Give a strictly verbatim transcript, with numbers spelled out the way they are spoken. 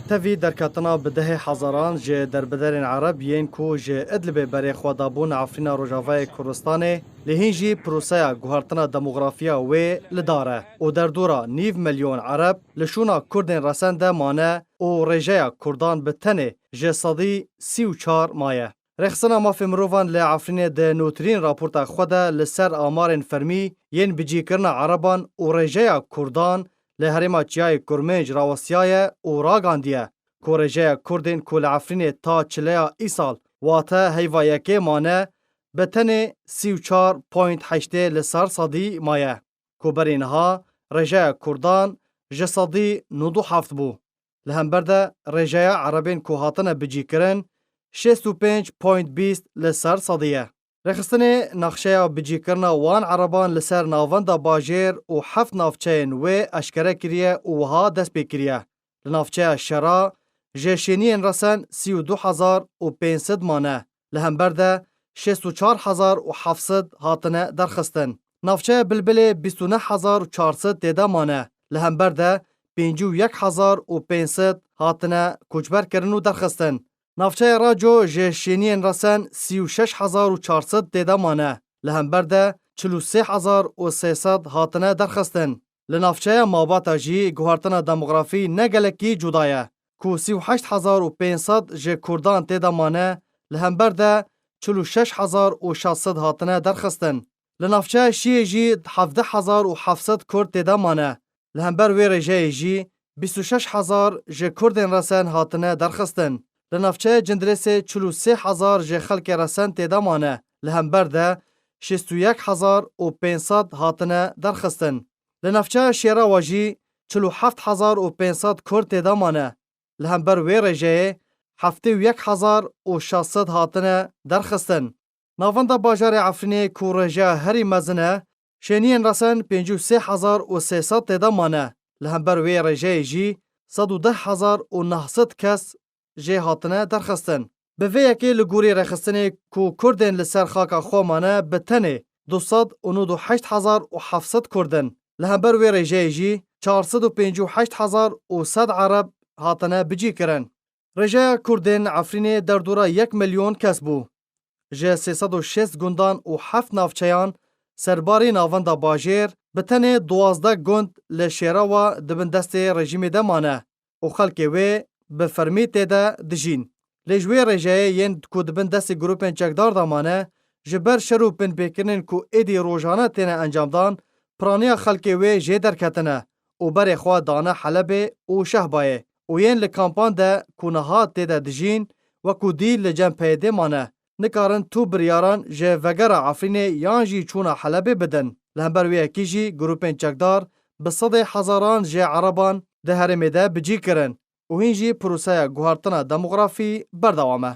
Tevî derketina bi dehê hezaran ji derbiderên Ereb yên ku ji Idlibê berê xwe dabûn Efrîna Rojavayê Kurdistanê, lê hîn jî proseya guhertina demografiya wê li dar e û derdora nîv milyon Ereb li şûna Kurdên resen de mane û rêjeya Kurdan bi tenê ji sedî sî û çar maye. Rêxistina Mafê Mirovan li Efrînê di nûtirîn raporta xwe de li ser amarên fermî yên bicîkirina Ereban û rêjeya Kurdan li herêma Çiyayê Kurmênc rawestiyaye û ragandiye ku rêjeya Kurdên ku li Efrînê ta çileya îsal, wate heyva yekê mane, bi tenê sî û çar point heştê li ser sedî maye, ku berî niha rêjeya Kurdan ji sedî nod û heft bû. Li hember de rêjeya Erebên ku hatine bicîkirin şêst û pênc point bîst li ser sedî ye. Rêxistinê naxçeya bicîkirina wan Ereban li ser navenda bajêr û heft navçeyên wê eşkere kiriye û wiha dest pê kiriye. Li navçeya Şera ji şêniyên resen sî û du hezar û pênc sed mane, li hember de şêst û çar hezar û heft sed hatine derxistin. Navçeya Bilbilê bîst û neh hezar û çar sed tê de mane, li hember de pêncî û yek hezar û pênc sed hatine koçberkirin û derxistin. Navçeya Raco ji şêniyên resen sî û şeş hezar û çar sed tê de mane, li hember de çil û sê hezar û sê sed hatine derxistin. Li navçeya Mabata jî guhertina demografî ne gelekî cuda ye, ku sî û heşt hezar û pênc sed ji Kurdan tê de mane, li hember de çil û şeş hezar û şeş sed hatine derxistin. Li navçeya Şiyê jî hevdeh hezar û heft sed Kurd tê de mane. Li hember wê rêjeyê jî bîst û şeş hezar ji Kurdên resen hatine derxistin. Li navçeya Cindirêsê çil û sê hezar ji xelkê resen tê de mane. Li hember de şêst û yek hezar û pênc sed hatine derxistin. Li navçeya Şêrawa jî çil û heft hezar û pênc sed Kurd tê de mane. Li hember wê rêjeyê heftê û yek hezar û şeş sed hatine derxistin. Navenda bajarê Efrînê ku rêjeya herî mezin e, şêniyên resen pêncî û sê hezar û sê sed tê de mane. Li hember wê rêjeyê jî sed û deh hezar û neh sed kes jê hatine derxistin. Bi vê yekê li gorî rêxistinê ku Kurdên li ser xaka xwe mane bi tenê du sed û nod û heşt hezar û heft sed Kurd in. Li hember wê rêjeyê jî çar sed û pêncî û heşt hezar û sed Ereb hatine bicîkirin. Rêjeya Kurdên Efrînê derdora yek milyon kes bû. Ji sê sed û şêst gundan û heft navçeyan serbarî navenda bajêr, bi tenê duwazdeh gund li Şêrawa di bin destê rejîmê de mane û xelkê wê bi fermî tê de dijîn. Lê ji wê rêjeyê yên ku di bin destê grûpên çekdar de mane, ji ber şer û binpêkirinên ku êdî rojane têne encamdan, piraniya xelkê wê jê derketine û berê xwe dane Helebê û Şehbayê û yên li kampan de ku niha tê de dijîn, wekû dî li cem P Y D'ê mane, nikarin tu biryaran ji vegera Efrînê yan jî çûna Helebê bidin. Li hember wê yekî jî grûpên çekdar bi sedê hezaran ji Ereban di herêmê de bicî kirin û hîn jî proseya guhertina demografî berdewam e.